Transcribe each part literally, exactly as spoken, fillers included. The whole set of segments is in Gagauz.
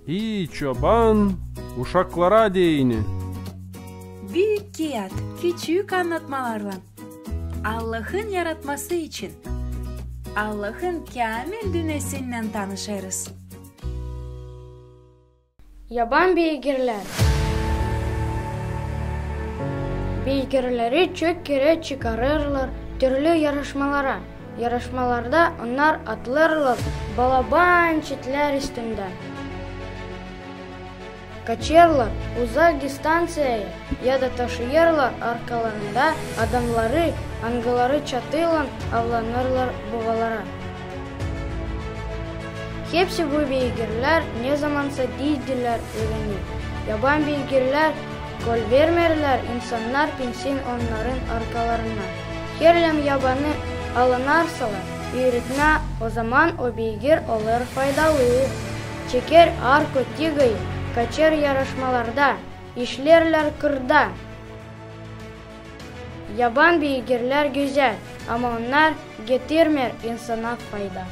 İi çoban uşaklara deyni. Büük kiyat, küçük annatmalarlan. Allahın yaratması için. Allahın käämil dünnesinnän tanışêrız. Yaban beygirlär. Beygirleri çok kerä çıkarêrlar türlü yarışmalara. Yarışmalarda onnar atlêêrlar balaban çitlär üstündä. Kaçêrlar uzak distanţiyaya ya da taşıyêrlar arkalarında adamnarı, angıları çatıylan avlanêrlar bobalara. Hepsi bu beygirlär nezamansa diildilär üürenip. Yaban beygirlär kolvermeerlär insannar binsin onnarın arkalarına. Herlem yabanı alınarsalar üüretmää, ozaman o beygir olêr faydalı. Çeker arko tigayı, kaçêr yarışmalarda, işleerlär kırda. Yaban beygirlär gözäl, ama onnar getirmeer insana fayda.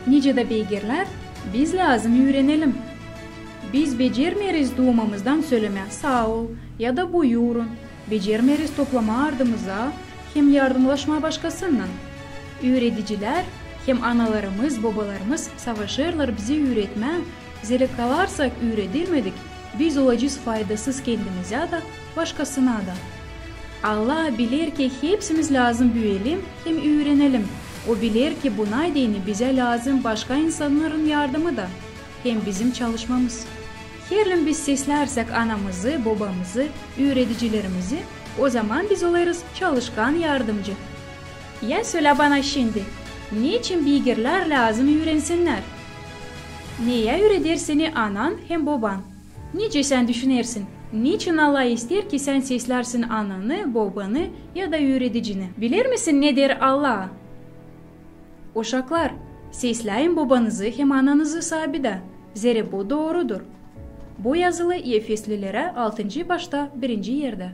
Nicä dä beygirlär, biz lääzım üürenelim. Biz becermeeriz duumamızdan sölemää saa ol ya da buyurun. Becermeeriz toplamaa ardımıza hem yardımlaşmaa başkasınnan. Üüredicilär hem analarımız, bobalarımız savaşêrlar bizi üüretmää, zerä kalarsak üüredilmedik, biz olacez faydasız kendimizä dä, başkasına da. Allah biler, ki hepsimiz lääzım büüyelim hem üürenelim. O biler, ki bundan deyni bizä lääzım başka insannarın yardımı da hem bizim çalışmamız. Herlem biz seslärsäk anamızı, bobamızı, üüredicilerimizi, ozaman biz olêrız çalışkan yardımcı. Ya sölä bana şindi, neçin beygirlär lääzım üürensinnär? Neyä üüreder seni anan hem boban? Nicä sän düşünersin, neçin Allah isteer, ki sän sesläsin ananı, bobanı ya da üüredicini? Biler misin, ne deer Allah? Uşaklar, sesläyin bobanızı hem ananızı saabidä, zerä bu doorudur. Bu yazılı Efeslilerä altıncı başta birinci erdä.